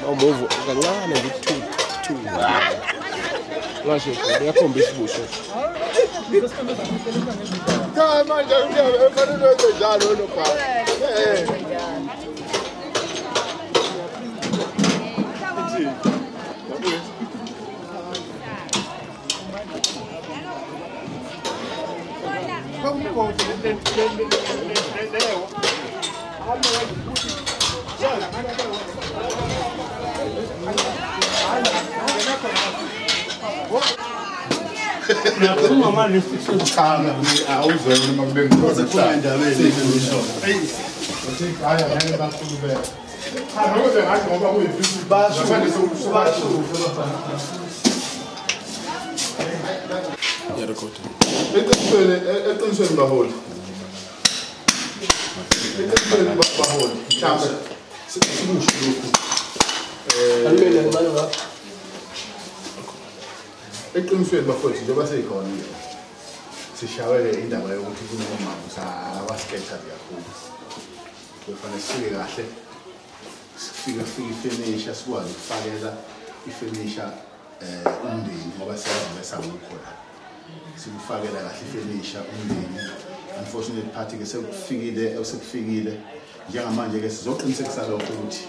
Mawumuvu kancane nje 2 2. Ngasho uyakhombisa ubuso. Cha manje uyafanele wenze njalo nobhala. Eh. Eqinisweni baholi. Eqinisweni baholi. Mhlawumbe sikusho lokhu. Eqinisweni bafowethu njengoba seyikhona nje sishawele indaba yokuthi kunomama sawasketha kakhulu. Kufanele sifike kahle. Sifike ifenisha sikwazi ukufakela ifenisha umndeni ngoba siyazi sawukho la. Sikufakela kahle ifenisha umndeni. Unfortunate party ke sekufikile njengamanje ke sizoqinisekisa lokho ukuthi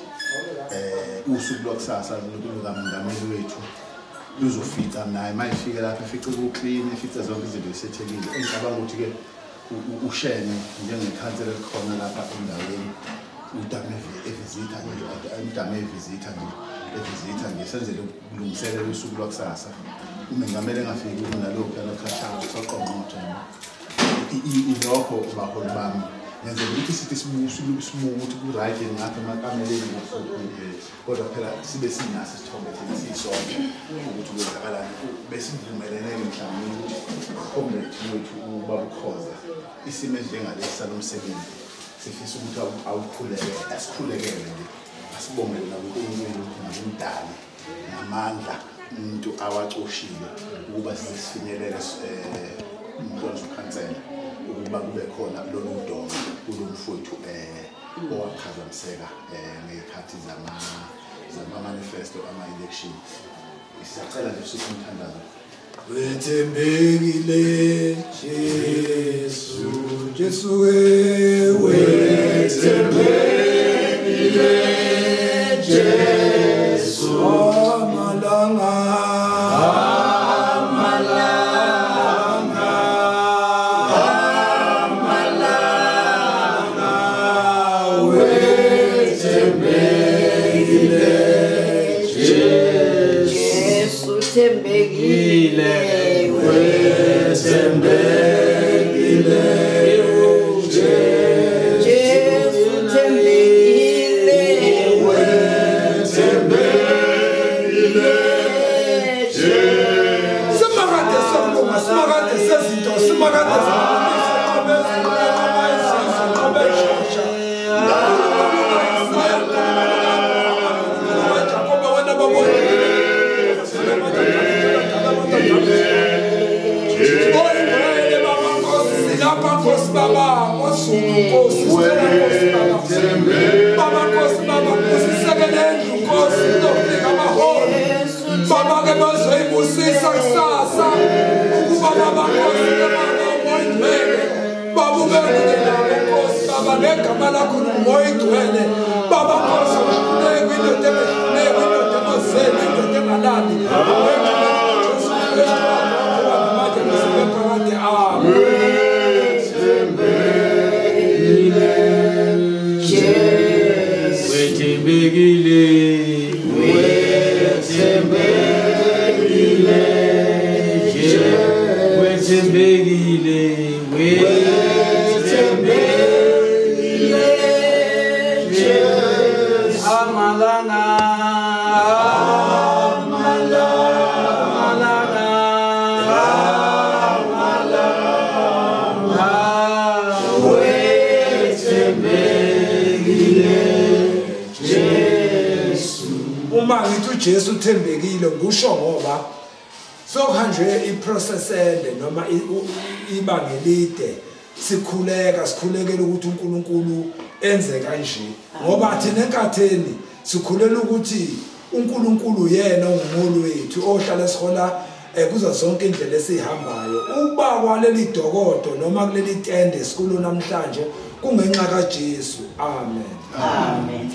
usuku lwakusasa lukamongameli wethu luzofica naye mayifike lapha efice ku-clean efice zonke izinto esethekile. Engicabanga ukuthi ke ushene njengekhansela elikhona lapha endaweni udame evisitha nje udame evisitha nje senzele ukulungiselela usuku lwakusasa. Umengameli engafiki kunalokhu yalokhashana soqongqotho ilokho baholi bami ngenzela ukuthi sithi sibuke ukuthi ku-right ngapha emakameleni kodwa phela sibe sinaso isithombe thina siyisonke ukuthi kwenzakalani. Besivumelene-ke mhlawumbe ukuthi comrade wethu ubaba uKhoza isimo esinjengalesi salo msebenzi sifisa ukuthi awukhulekele asikhulekele nje asibongele nakuNkulunkulu nakumdali ngamandla umuntu awacoshile ukuba sifinyelele umnkonzo khansela ukuba kube khona lolu donga kulomfowethu owaphazamiseka ngezikhathi zama manifesto ama elections. Siyacela nje sithi umthandazo. Wethembekile Jesu, Jesu wethembekile Jesu amalanga wethembekile wethembekile Jesu thembekile wethembekile Jesu. Simakade sokulunga, simakade sezinto, simakade Jesu uthembekile ngisho ngoba sokuhanjwe iprocess ende noma ibanga elide sikhuleka sikhulekela ukuthi uNkulunkulu enze kanje ngoba thina enkatheni Sikhulela ukuthi uNkulunkulu yena ongumholi wethu ohlala sihola kuzo zonke indlela esihambayo. Ukuba kwaleli dokodo noma kuleli tende sikulo namhlanje kungenxa kaJesu. Amen. Amen.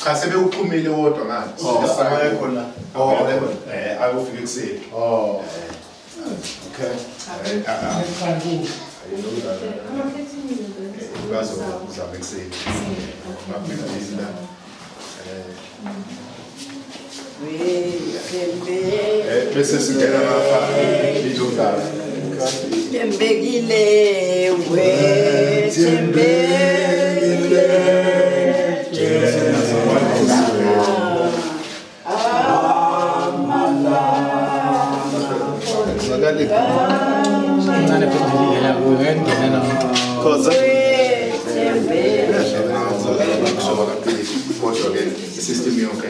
Cha sebewuxhumile wodwa ngani. Ayofika ekuseni. Oh. Okay. Bazozama ekuseni. Bese singena ngapha izodlala. Thembekile wethembekile System yonke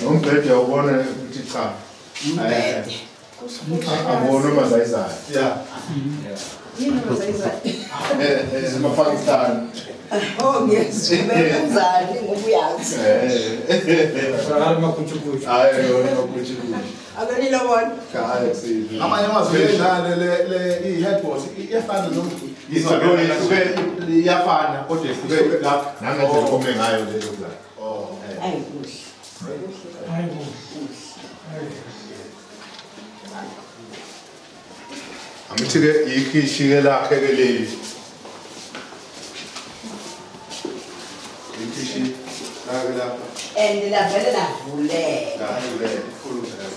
Umbhede awubona ukuthi cha. Umbhede. Awubona umazayizayo. Yeah. Yini umazayizayo? Amapakistan. Oh yes, ubenzani ngoba uyazi. Amakutshukutshu. Hayi yona amakutshukutshu. Akanilobona. Cha hayi. Amanye amazwi le le i-headboard iyafana nomntu. Iyafana kodwa ihluke lapha nangendlela ome ngayo leyo la. Oh. Ayi kuhle. Angithi ke ikhishi ke lakhe ke leli. Ikhishi lakhe lapha. And lavele lavuleka. Lavuleka khulu phela.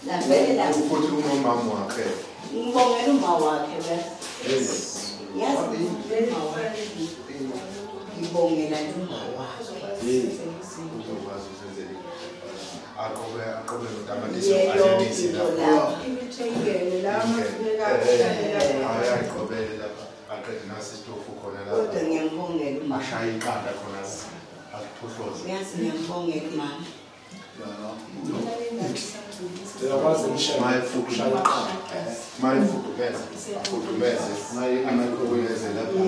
Lavele lavuleka. Futhi unomama wakhe. Ngibongela uma wakhe bese. Yes. Yazi uma wakhe. Ngibongela uma wakhe. Uzokwazi ukuzenzela. Aqobe notamatisi anyanisi lapha. Ayaqobele lapha. Aqede nasi isitofu khona lapha. Kodwa ngiyambongela umama. Ashaye iqanda khona akuphohloze. Yazi ngiyambongela umama. Uyakwazi ukushaya iqanda. Mayifudumeze, afudumeze, amayikhokweze lapha.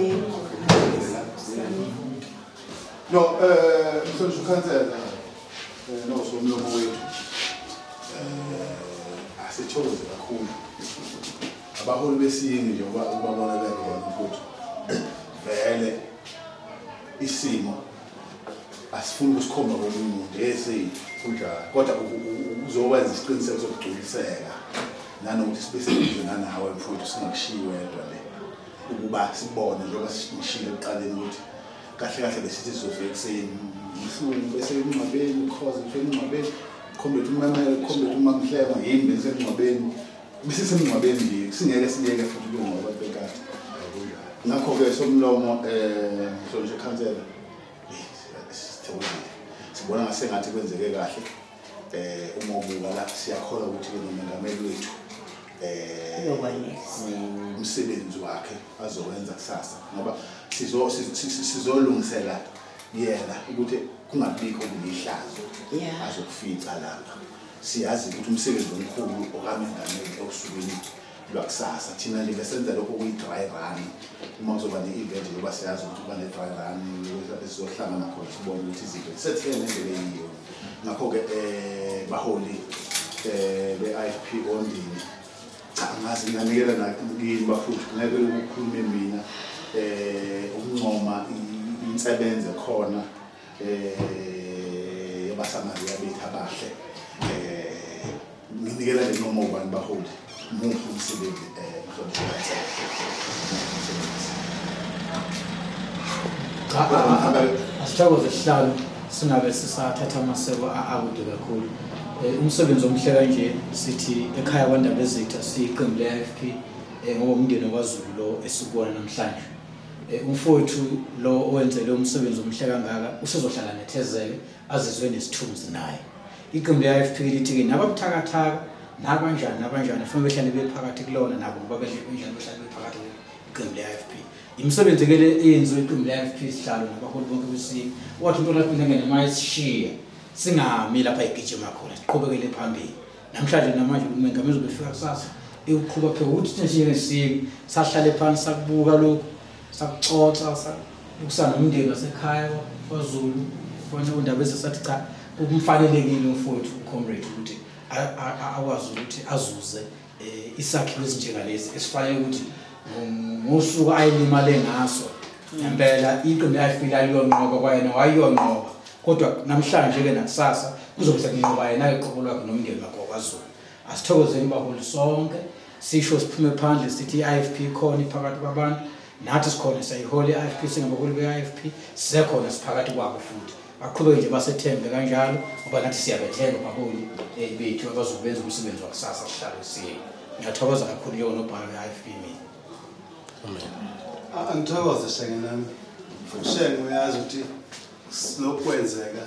No, mhlonishwa ukhansela no somlomo wethu. Asithokoze kakhulu. Abaholi besiyingi nje ubabona bekhona futhi. Vele isimo asifuni ukusikhomba komunye umuntu kunjalo kodwa uzokwenza isiqiniseko sokugculiseka nanokuthi sibe seduze nanawe mfowethu singakushiyi wedwa le ukuba sibone njengoba sishilo ekuqaleni ukuthi kahle kahle besithi sizofika ekuseni mhlungu bese emngcwabeni cause ngifike emngcwabeni khombethu umamela khombethu umamhleko yini bese emngcwabeni bese semngcwabeni nje singeke siyeke futhi kungoba bekade. Ngakho-ke somlomo mhlonishwa ikhansela sithokozile sibona ngasengathi kwenzeke kahle uma ubuka la siyakholwa ukuthi nomengameli wethu umsebenzi wakhe azowenza kusasa ngoba sizolungisela yena ukuthi kungabikho kulihlazo azokufica lapha. Siyazi ukuthi umsebenzi omkhulu okamengameli osukwini lwakusasa thina nje besenza lokho kuyi-dry run uma kuzoba ne-event njengoba siyazi ukuthi kuba ne-dry run esizohlangana khona sibone ukuthi izinto setheke ngendlela eyiyo. Ngakho-ke baholi be-IFP Ondini cha angazi nginganikela nakini bafuthu ngeke ukukhulume mina ukuncoma insebenzo khona yabaSamariya bethu abahle. Nginikela nje noma ubani baholi muhle umsebenzi Asithokoze sihlalo singabe sisathatha amaseko akude kakhulu. Umsebenzi omuhle kanje sithi ekhaya kwaNdabezitha siyiqembu le-IFP ngoba umndeni wakwaZulu lo esikuwona namhlanje. Umfowethu lo owenzele umsebenzi omuhle kangaka usezohlala nethezeke azizwe nesithunzi naye. Iqembu le-IFP lithi-ke nababuthakathaka nabanjani nabanjani fanele behlale bephakathi kulona nabo ngoba benjani behlale bephakathi iqembu le-IFP. Imisebenzi ke le eyenziwe iqembu le-IFP sihlalo nabaholi bonke besiko wathi umuntu olaphinda ngene mayesishiya singami lapha igijima khona siqhubekele phambili. Namhlanje namanje umengameli uzobefika kusasa ekuqhuba phela ukuthi thina njengesiko sahlale phansi sakubuka lokhu sakuxoxa sakusana nomndeni wasekhaya kwaZulu khona undaba ezisathi cha kumfanelekile umfowethu ucomrade ukuthi akwazi ukuthi azuze isakhiwo esinjengalesi esifanele ukuthi ngosuku ayilimale ngaso ngempela iqembu lafika liyonqoba kwayena wayonqoba kodwa namhlanje ke nakusasa kuzobe sekunqoba yena eqobo lwakhe nomndeni wakhe kwaZulu. Asithokozeni baholi sonke sisho siphume phandle sithi i-IFP khona iphakathi kwabantu nathi sikhona siyayihola i-IFP singabaholi be-IFP sisekhona siphakathi kwabo futhi baqhubeke nje basethembe kanjalo ngoba nathi siyabethemba baholi bethu abazobenza umsebenzi wakusasa sihlalo siye. Ngiyathokoza kakhulu njengonobhala we-IFP mina. Amen. Angithokoze Shenge nami. Shenge uyazi ukuthi sinokwenzeka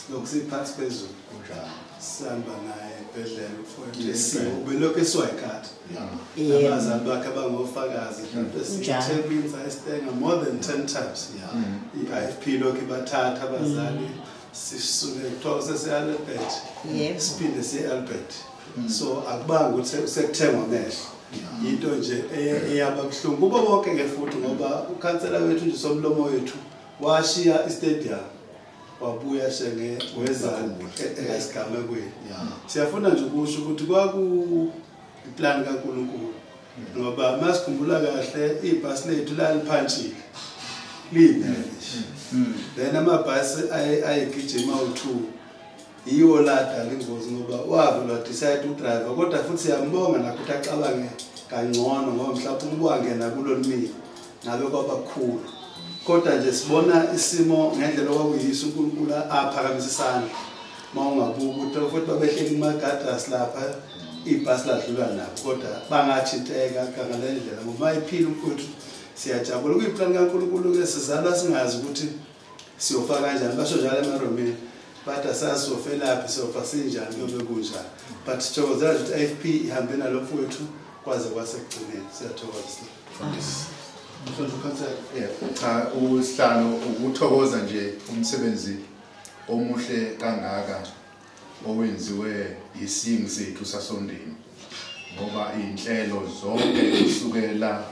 sinokusiphathi phezulu kunjalo. Sihamba naye ebhedlela umfowethu ubelokhu esiwayikhathi. Abazali bakhe abangofakazi mhlawumbe si-10 minutes more than 10 times. I-IFP lokhu ibathatha abazali sisuke kuthiwa sesiye-Albert siphinde siye-Albert. So akubanga ukuthi sekuthengwa amehlo. Into nje eyaba buhlungu kubo bonke ke futhi ngoba ukhansela wethu nje somlomo wethu washiya istadium wabuya Shenge weza esigamekweni. Siyafuna nje ukusho ukuthi kwaku iplan kaNkulunkulu ngoba masikhumbula kahle ibhasi lethu laliphantshile limele nje. Then amabhasi ayegijima u2 yiwo ladala ingozi ngoba wavela decide udriver kodwa futhi siyambonga nakho ukuthi acabange kangcono ngoba mhlawumbe ukuba wangena kulolu ngabe kwaba kukhulu. Kodwa nje sibona isimo ngendlela okwakuyiso uNkulunkulu aphakamisa isandla mawungabuka ukuthi futhi babehleli kumagadas lapha ibhasi ladlula nabo kodwa bangathinteka ngale ndlela ngoba iphila umfowethu siyajabula. Kuyiplani kaNkulunkulu ke sizalwa singazi ukuthi siyofa kanjani basho njalo emaRomeni bathi asasofelaphi sofa sinjani kuyobe kunjani but sithokozela nje ukuthi IFP ihambe nalo mfowethu kwaze kwasekugcineni. Siyathokoza. Cha usihlalo ukuthokoza nje umsebenzi omuhle kangaka owenziwe isingi sethu sasondini ngoba inhlelo zonke kusukela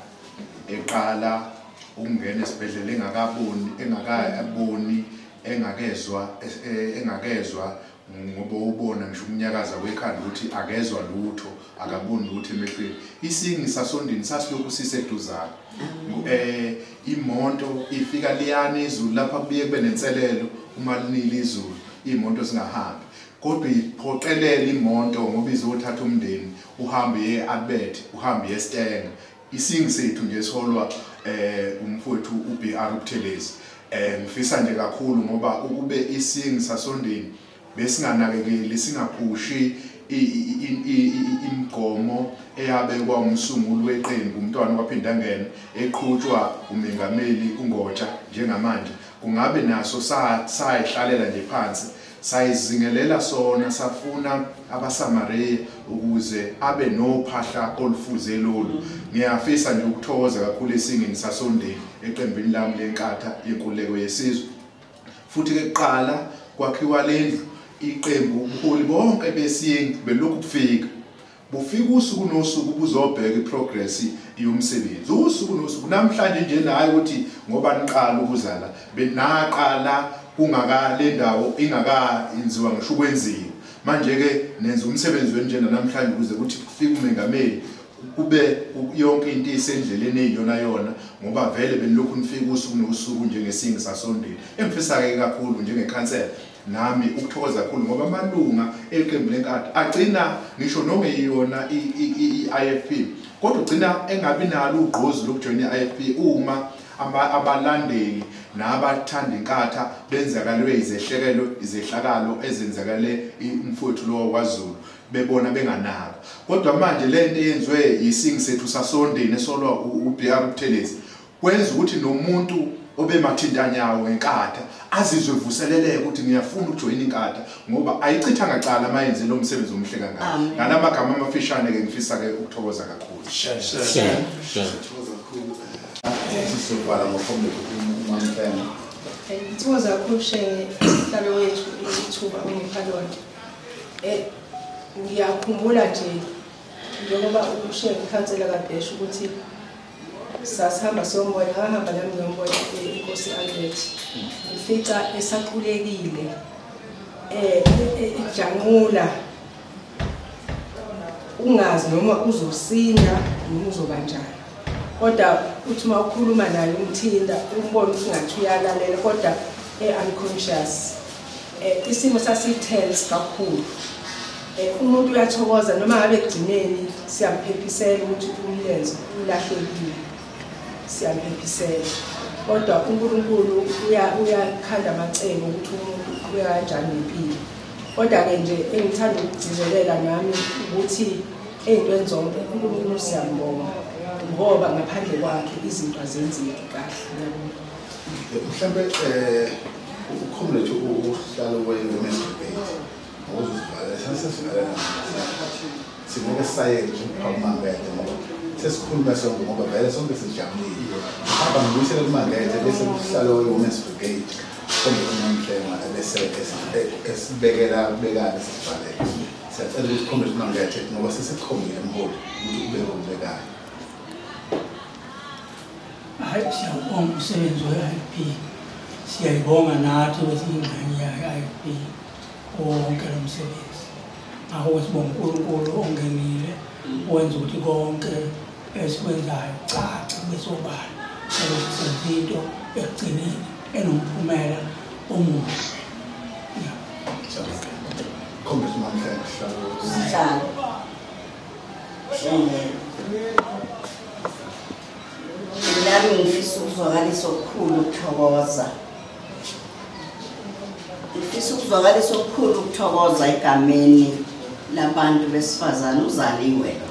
eqala ukungena esibhedlela engakaboni engakezwa ngoba ubona ngisho umnyakaza wekhanda ukuthi akezwa lutho akaboni lutho emehlweni. Isingi sasondini sasilokhu siseduzane. Imoto ifika liyana izulu lapha kubuye kube nenselelo uma linile izulu imoto singahambi kodwa iphoqelela imoto ngoba izothatha umndeni uhambe ye-Albert uhambe yeStenga. Isingi sethu nje siholwa umfowethu uBR Buthelezi. Ngifisa nje kakhulu ngoba ukube isingi sasondini besinganakekeli singaphushi imigomo eyabekwa umsunguli weqembu umntwana waphinda ngena eqhutshwa umengameli uNgotsha njengamanje kungabe naso sayihlalela nje phansi sayizingelela sona safuna abaSamariya ukuze abe nophahla olufuze lolu. Ngiyafisa nje ukuthokoza kakhulu esingeni sasondeni eqembini lami leNkatha yenkululeko yesizwe. Futhi ke kuqala kwakhiwa lendlu iqembu ubuholi bonke besingi belokhu kufika bufika usuku nosuku buzobheka iprogress yomsebenzi usuku nosuku. Namhlanje nje nayi ukuthi ngoba niqala ukuzala benaqala kungaka le ndawo ingakayenziwa ngisho ukwenziwa manje ke nenza umsebenzi wenu nje namhlanje ukuze ukuthi kufike umengameli kube yonke into isendleleni eyiyona yona ngoba vele benilokhu nifika usuku nosuku njengesingi sasondini. Engifisa ke kakhulu njengekhansela nami ukuthokoza kakhulu ngoba amalunga eqembu leNkatha agcina ngisho nongeyona i-IFP kodwa ugcina engabi nalo ugqozi lokujoyina i-IFP uma abalandeli nabathanda iNkatha benzakalwe izehlakalo ezenzakale umfowethu lo kwaZulu bebona benganako. Kodwa manje lento eyenziwe yisingi sethu sasondini esolwa uBR Buthelezi kwenza ukuthi nomuntu obemathintanyawo ngeNkatha azizwe vuseleleke ukuthi ngiyafuna ukujoyina iNkatha ngoba ayichithanga cala mayenze lo msebenzi omuhle kangaka. Ngalamagama amafishane ke ngifisa ke ukuthokoza kakhulu. Sithokoza kakhulu. Sizovala ngokhombe uMamfene. Ngithokoza kakhulu Shenge sihlalo wethu ithuba ongipha lona. Ngiyakhumbula nje njengoba uShenge ikhansela kaBheshu ukuthi sasihamba sombona, ngahamba nami ngiyombona inkosi Albert. Ngifica esaqulekile ejanqula ungazi noma uzosinda noma uzobanjani. Kodwa uthi uma ukhuluma naye umthinta umbone ukuthi ngathi uyalalela kodwa unconscious. Isimo sasitense kakhulu. Umuntu uyathokoza noma ngabe ekugcineni siyamphephisela ukuthi umlenze ulahlekile. Siyamphephisela. Kodwa uNkulunkulu uyakhanda amacebo ukuthi umuntu uqhubeka kanjani nempilo. Kodwa ke nje engithanda ukugcizelela nami ukuthi ey'ntweni zonke uNkulunkulu siyambonga ngoba ngaphandle kwakhe izinto azenzeki kahle. Mhlambe ukhomrade uhlalo we-Women's Brigade ngokuzivala sesivala singeke sayeke nje ukuphawumangethe ngoba sesikhuluma sonke ngoba vele sonke sijabulile. Hamba ngibuyisele kuMangethe bese uhlalo we-Women's Brigade khombe uMamhlenga bese esibekela bekane sisivalele. Siyacela ukuthi khombe uMangethe ngoba sesikhombile mholi ukuthi ube ngobekayo. Hayi, siyawubonga umsebenzi we-IFP. Siyayibonga nathi besiyingxenye ye-IFP wonke lo msebenzi. Ngakho sibonga uNkulunkulu ongenile wenza ukuthi konke esikwenzayo kucace kube sobala ukuthi senza into ekugcineni enomphumela omuhle. Khombe uMamhlenga sihlalo. Sihlalo. Nami ngifisa ukuzwakalisa okukhulu ukuthokoza. Ngifisa ukuzwakalisa okukhulu ukuthokoza egameni labantu besifazane. Uzaliwe lo.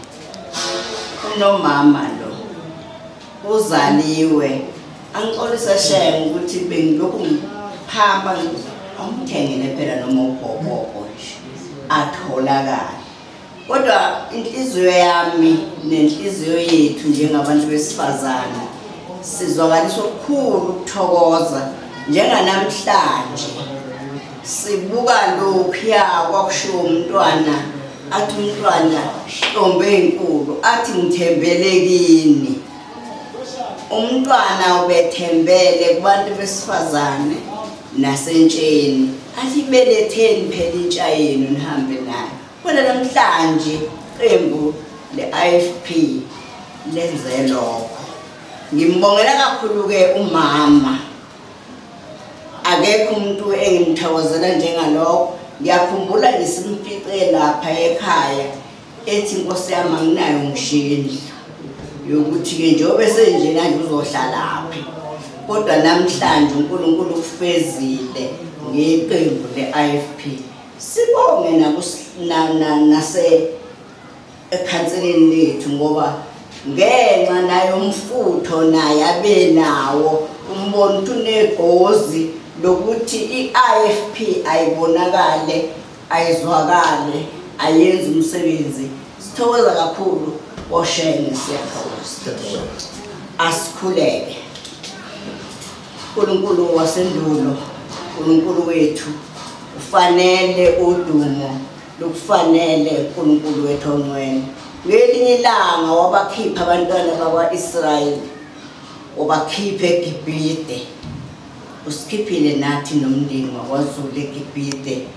Unomama lo. Uzaliwe. Angixolisa Shenge ukuthi bengilokhu ngiphamba awumthengele phela noma ubhobhobho nje atholakala. Kodwa inhliziyo yami nenhliziyo yethu njengabantu besifazane sizwakalisa okukhulu ukuthokoza njenganamhlanje. Sibuka lokhuya kwakushiwo umntwana athi umntwana ntombi enkulu athi ngithembele kini. Umntwana ubethembele kubantu besifazane nasentsheni athi beletheni phela intsha yenu nihambe nayo. Kodwa namhlanje iqembu le-IFP lenze lokho. Ngimbongela kakhulu ke umama. Akekho umuntu engimthokozela njengalokho. Ngiyakhumbula ngisimfice lapha ekhaya ethi inkosi yami anginayo ngisho indlu yokuthi ke njengoba senjena nje uzohlalaphi. Kodwa namhlanje uNkulunkulu ukufezile ngeqembu le-IFP. Sibonge nase ekhanseleni lethu ngoba ngenxa nayo umfutho naye abe nawo umbona ukuthi unegqozi lokuthi i-IFP ayibonakale ayizwakale ayenze umsebenzi. Sithokoza kakhulu oShenge, siyathokoza. Asikhuleke. uNkulunkulu wasendulo, uNkulunkulu wethu ufanele udumo lokufanele uNkulunkulu wethu ongcwele. Ngelinye ilanga wabakhipha abantwana bakwa-Israyeli, wabakhipha eGibhite. Usikhiphile nathi nomndeni wakwaZulu eGibhite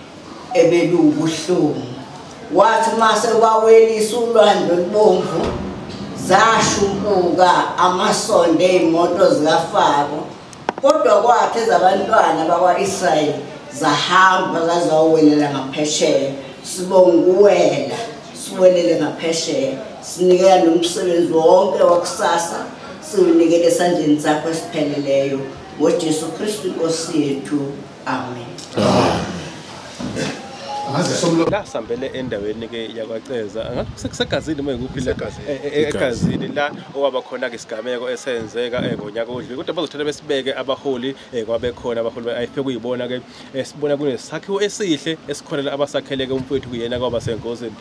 ebelubuhlungu. Wathi mase bawelisa ulwandle olubomvu Zashumpuka amasondo ey'moto zikaFaro, kodwa kwathi ezabantwana bakwa-Israyeli zahamba zazawelela ngaphesheya. Sibonga uwela, siwelele ngaphesheya. Sinikela nomsebenzi wonke wakusasa, siwunikele esandleni sakho esipheleleyo ngoJesu Kristu Inkosi yethu. Amen. La sambele endaweni ke yakwaCeza, ngathi kusegazini uma ngikuphi la egazini la okwaba khona ke isigameko esenzeka ngonyaka odlule, kodwa bazothatha besibeke abaholi kwabekhona abaholi be-IFP kuyibona ke sibona kunesakhiwo esihle esikhona la abasakheleke umfowethu kuyena kwaba sengozini.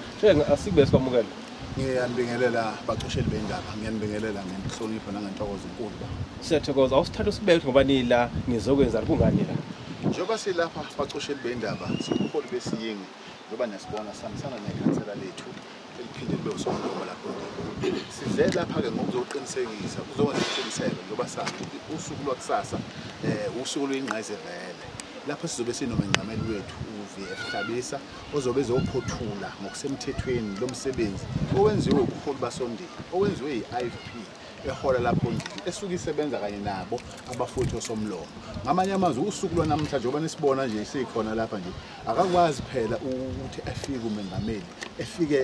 Asikube sikwamukela. Ngiyanibingelela bacosheli bendaba, ngiyanibingelela ngenhlonipho nangentokozo enkulu. Siyathokoza. Awusithatha usibeke ngoba nila nizokwenza kungani la? Njengoba silapha bacosheli bendaba, sibuholi besiyingi njengoba nesibona sihambisana nekhansela lethu eliphinde libe usomlomo lapho. Size lapha-ke ngokuzoqinisekisa, kuzokwenza isiqiniseko njengoba sazi ukuthi usuku lwakusasa usuku luyingqayizivele. Lapho sizobe sinomengameli wethu uVF Hlabisa ozobe ezophothula ngokusemthethweni lo msebenzi owenziwe ubuholi basondini, owenziwe yi-IFP ehola lapho ndini esuke isebenza kanye nabo abafowethu osomlomo. Ngamanye amazwi usuku lwanamhlanje njengoba nisibona nje sikhona lapha nje, akakwazi phela ukuthi afike umengameli efike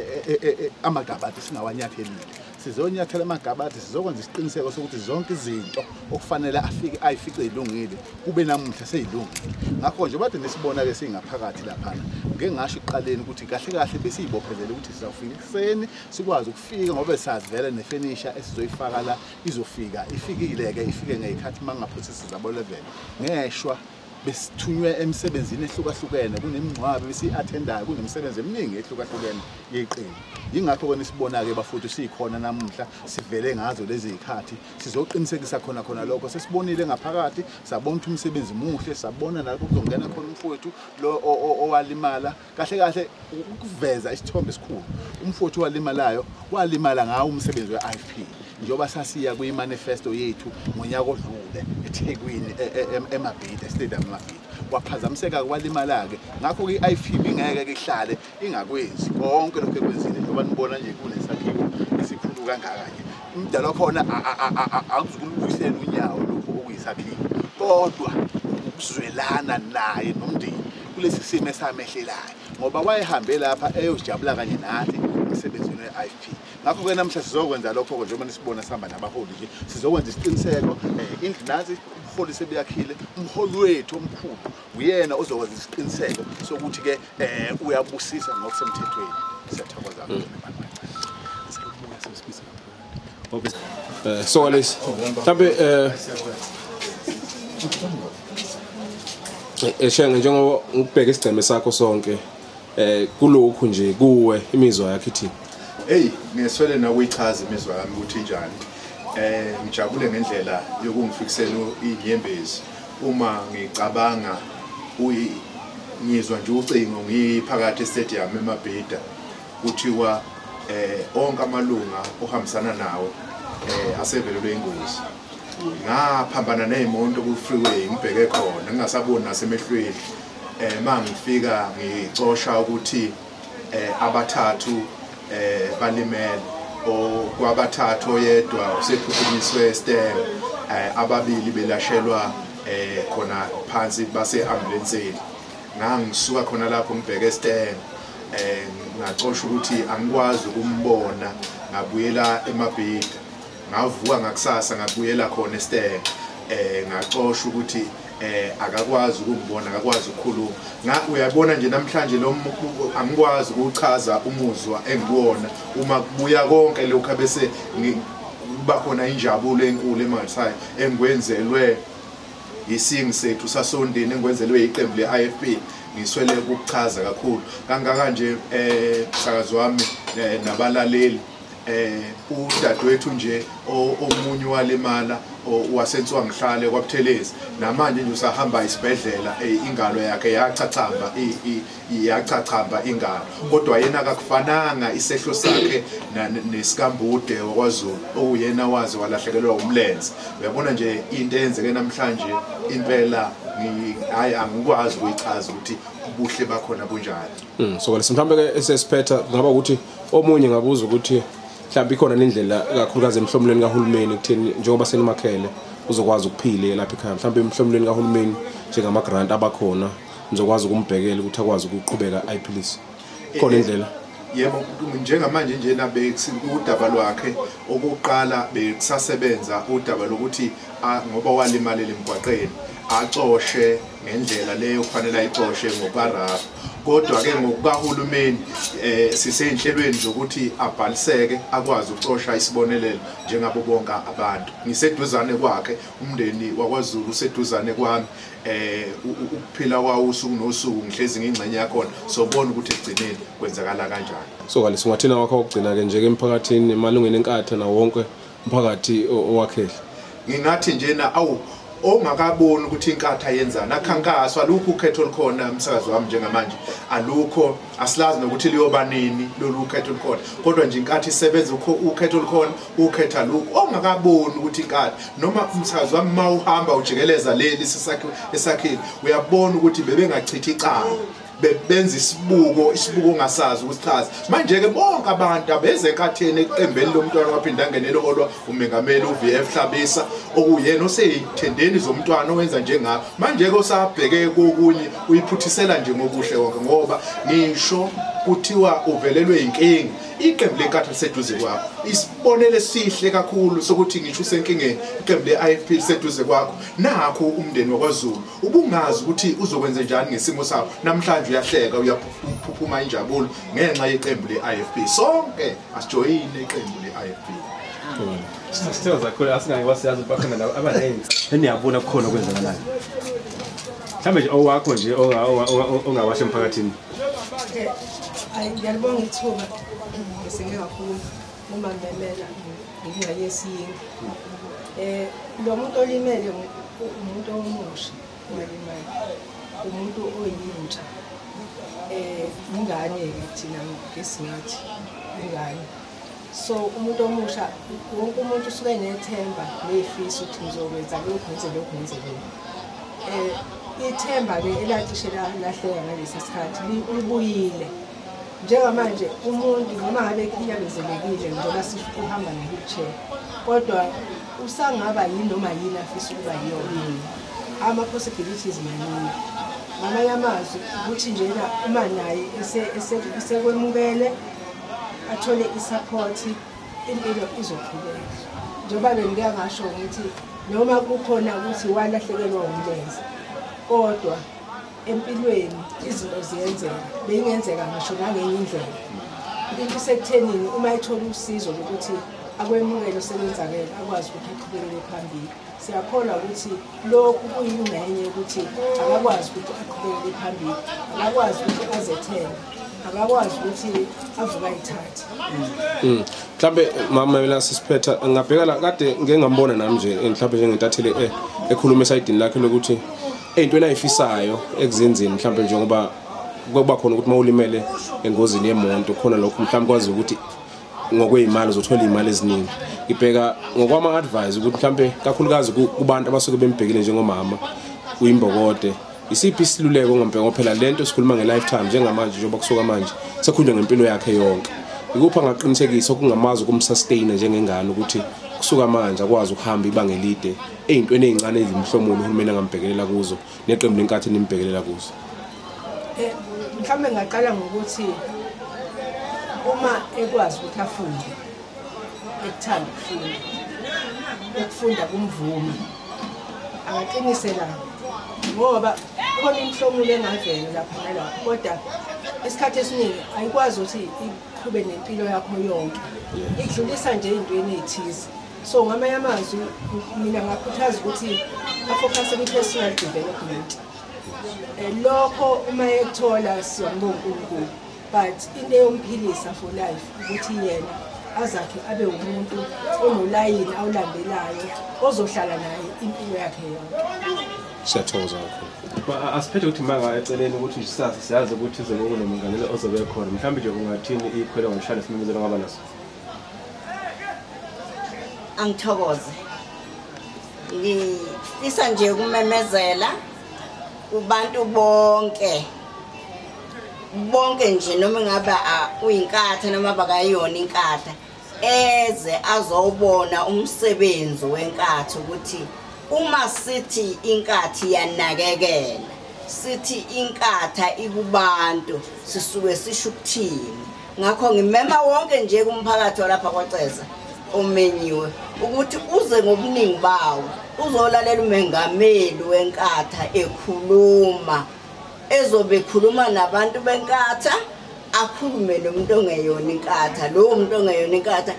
amagabade singawanyathelile. Sizonyathela amagabade, sizokwenza isiqiniseko sokuthi zonke izinto okufanele afike ayifice ilungile kube namuhla seyilungile. Ngakho nje bade nisibona ke singaphakathi laphana, ngeke ngasho ekuqaleni ukuthi kahle kahle besiyibophezele ukuthi sizawufika ekuseni sikwazi ukufika ngoba sazi vele nefenisha esizoyifaka la izofika ifikile ke, ifike ngezikhathi mangaphuthisi zabo 11. Ngeshwa besithunywe emsebenzini ehlukahlukene, kunemingcwabo besiyi-attendayo, kunemisebenzi eminingi ehlukahlukene yeqembu. Yingakho ke nisibona-ke bafowethu sikhona namuhla, sivele ngazo lezi zikhathi sizoqinisekisa khona khona lokho. Sesibonile ngaphakathi, sabona ukuthi umsebenzi muhle, sabona nalapho kuzongena khona umfowethu lo owalimala. Kahle kahle ukuveza isithombe esikhulu, umfowethu owalimalayo walimala ngawo umsebenzi we-IFP njengoba sasiya kwi-manifesto yethu ngonyaka odlule eThekwini eMabhida, stadium eMabhida, waphazamiseka kwalimala-ke. Ngakho-ke i-IFP ingeke ihlale ingakwenzi konke lokhu ekwenzile njengoba nibona nje kunesakhiwo esikhulu kangaka nje. Umdala wakhona akuzukulubuyisela unyawo lokhu okuyisakhiwo, kodwa ukuzwelana naye nomndeni kulesi simo esamehlelayo, ngoba wayehambe lapha eyojabula kanye nathi emsebenzini we-IFP. Ngakho-ke namhla sizokwenza lokho-ke njengoba nisibona sihamba nabaholi nje, sizokwenza isiqiniseko. Indlu nansi ubuholi sebuyakhile, umholi wethu omkhulu uyena ozokwenza isiqiniseko sokuthi-ke uyabusisa ngokusemthethweni. Siyathokoza. So Alice, mhlambe Shenge, njengoba ngibheka isigceme sakho sonke kulokhu nje kuwe imizwa yakho ithini? Hey, ngeswele nakuyichaza imizwa yami ukuthi injani. Ngijabule ngendlela yokungifikisela inyembezi uma ngicabanga ngizwa nje ucingo ngiphakathi estadium eMabhida, kuthiwa onke amalunga ohambisana nawo asevelelwe ingozi. Ngaphambana nezimoto ku freeway ngibheke khona ngingasaboni nasemehlweni. Mangifika ngicosha ukuthi abathathu balimele, okwabathathu oyedwa usephuthunyiswe STEM, ababili belashelwa khona phansi base ambulance. Ngangisuka khona lapho ngibheke STEM, ngacosha ukuthi angikwazi ukumbona, ngabuyela eMabhida. Ngavuka ngakusasa ngabuyela khona eSTEM, ngacosha ukuthi akakwazi ukungibona, akakwazi ukukhuluma. Uyabona nje namhlanje lo angikwazi ukuchaza umuzwa engikuwona uma kubuya konke lokhu, bese kuba khona injabulo enkulu emangalisayo engikwenzelwe isingi sethu sasondini, engikwenzelwe iqembu le-IFP. Ngiswele ukuchaza kakhulu kangaka nje msakazi wami nabalaleli. Udadewethu nje omunye walimala wasentswangihlale kwaButhelezi, namanje nje usahamba isibhedlela, ingalo yakhe yachachamba, iyachachamba ingalo, kodwa yena akakufananga isehlo sakhe nesikambude wakwaZulu okuyena waze walahlekelwa umlenze. Uyabona nje into eyenzeke namhlanje impela, hayi angikwazi ukuyichaza ukuthi ubuhle bakhona bunjani. So mhlawumbe ke esesiphetha ngaba ukuthi omunye ngabuza ukuthi Mhlawumbe ikhona nendlela kakhulukazi emhlomulweni kahulumeni ekutheni njengoba senimakhele uzokwazi ukuphila lapha ekhaya, mhlawumbe emhlomulweni kahulumeni njengama grant abakhona nizokwazi ukumbhekela ukuthi akwazi ukuqhubeka ayiphilise. Khona indlela? Yebo, njengamanje njena udaba lwakhe okokuqala bekusasebenza udaba lokuthi ngoba walimalela emgwaqeni acoshe ngendlela leyo kufanele ayicoshe ngokukaRAF. Kodwa ke ngokukahulumeni siseyinhlelweni zokuthi abhaliseke akwazi ukucosha isibonelelo njengabo bonke abantu. Ngiseduzane kwakhe, umndeni wakwaZulu useduzane kwami, ukuphila kwawo usuku nosuku ngihlezi ngingxenye yakhona, sobona ukuthi ekugcineni kwenzakala kanjani. So kale singathina wakho ukugcina ke nje emphakathini emalungeni enkatha na wonke umphakathi owakhele. Ngingathi njena awu ongakaboni ukuthi inkatha yenzani akhankaswa, alukho ukhetho olukhona umsakazi wami njengamanje, alukho, asilazi nokuthi liyoba nini lolu ukhetho olukhona, kodwa nje inkatha isebenza ukhetho olukhona ukhetha lokhu. Ongakaboni ukuthi inkatha noma umsakazi wami mawuhamba ujikeleza leli esakhile uyabona ukuthi bebengachithi icala, bebenza isibuko ongasazi ukusichaza. Manje ke bonke abantu abeze enkatheni eqembeni lomntwana waphinda angenele olwa umengameli uVF Hlabisa okuyena oseyithendeni zomntwana owenza njengakho. Manje ke osabheke kokunye uyiphuthisela nje ngokuhle konke, ngoba ngisho kuthiwa uvelelwe inkinga, iqembu lenkatha liseduze kwakho. Isibonelo esihle kakhulu sokuthi ngisho usenkingeni iqembu le-IFP liseduze kwakho. Nakho umndeni wakwaZulu ubungazi ukuthi uzokwenza njani ngesimo sawo, namhlanje uyahleka uyaphuphuma injabulo ngenxa yeqembu le-IFP. Sonke asijoyine iqembu le-IFP. Sithokoza kakhulu, asingake wasiyazi ukuthi bakhona labo abaningi eniyabona kukhona okwenzakalayo. Mhlawumbe nje owakho nje ongawasho emphakathini. Ngiyalibonga ithuba ngisenge kakhulu uma ngimemela ngingxenye yesiyingi. Lo muntu olimele umuntu omusha owalimala, umuntu oyintsha. Ingane-ke thina ngesingathi ingane. So umuntu omusha wonke umuntu usuke enethemba nefiso ukuthi ngizokwenza lokhu ngenze lokhu ngenze lokhu. Ithemba-ke elacishe lahleka ngalesi sikhathi libuyile. Njengamanje umuntu noma ngabe ekhinyabezelekile njengoba sisho uhamba nge-wheelchair, kodwa usangaba yini noma yini afisa ukuba yiyona. Ama-possibilities maningi. Ngamanye amazwi ukuthi njena uma naye esekwemukele athole i-support, impilo izoqhubeka. Njengoba bengike ngasho ngithi noma kukhona ukuthi walahlekelwa umlenze, kodwa empilweni izinto ziyenzeka, beyingenzeka ngisho nangenye indlela. Into isekuthenini uma ethola usizo lokuthi akwemukele osebenzakele akwazi ukuthi aqhubekele phambili. Siyakholwa ukuthi lokhu kuyingxenye yokuthi akakwazi ukuthi aqhubekele phambili, akakwazi ukuthi azethembe, akakwazi ukuthi avuke ayithathe. Mhlambe mama mina sisiphetha ngabheka la kade ngeke ngambona nami nje mhlambe njengentatheli ekhuluma esayidini lakhe lokuthi eyintweni ayifisayo ekuzenzeni mhlambe njengoba kuba khona ukuthi mawulimele engozini yemonto khona lokho mhlambe kwazi ukuthi ngokwezimali uzothola imali eziningi. Ngibheka ngokwama advice ukuthi mhlambe kakhulukazi kubantu abasuke bembhekile njengomama uyimbokode, isiphi isiluleko ngambheka phela lento sikhuluma nge-lifetime njengamanje njengoba kusuka manje sekhunjwe ngempilo yakhe yonke. Ikuphi angaqinisekisa okungamazi ukumsustain njengengane ukuthi kusuka manje akwazi ukuhamba ibanga elide eyintweni ezincane ezimhlomulo uhulumeni angambhekelela kuzo neqembu lenkathi nimbhekelela kuzo? Mhlawumbe ngaqala ngokuthi uma ekwazi ukuthi afunde, ekuthanda ukufunda, ukufunda kumvuma, akaqinise lapho, ngoba khona imihlomulo engavela lapha nalapho, kodwa isikhathi esiningi ayikwazi ukuthi iqhube nempilo yakho yonke, idlulisa nje ey'ntweni ey'thize. So ngamanye amazwi mina ngakhuthaza ukuthi afocuse kwi-personal development. Lokho uma ekuthola siyambonga uNkulunkulu, but into eyomphilisa for life ukuthi yena azakhe abe umuntu onolayini awulandelayo ozohlala naye impilo yakhe yonke. Siyathokoza kakhulu. Asiphethe ukuthi manga eceleni ukuthi sisasa siyazi ukuthi izobe kunomongameli ozobe khona, mhlawumbe nje ungathini ikhwelo ngomshana simemezelo ngaba naso? Angithokoze. Ngifisa nje ukumemezela kubantu bonke bonke nje noma ngabe uyinkatha noma bakayona inkatha eze azobona umsebenzi weNkatha ukuthi uma sithi iNkatha iyanakekela, sithi iNkatha ikubantu, sisuke sisho ukuthini. Ngakho ngimema wonke nje kumphakathi walapha kwaCeza omenyiwe ukuthi uze ngobuningi bawo uzolalela umengameli weNkatha ekhuluma, ezobe ekhuluma nabantu beNkatha, akhulume nomuntu ongeyona iNkatha. Lowo muntu ongeyona iNkatha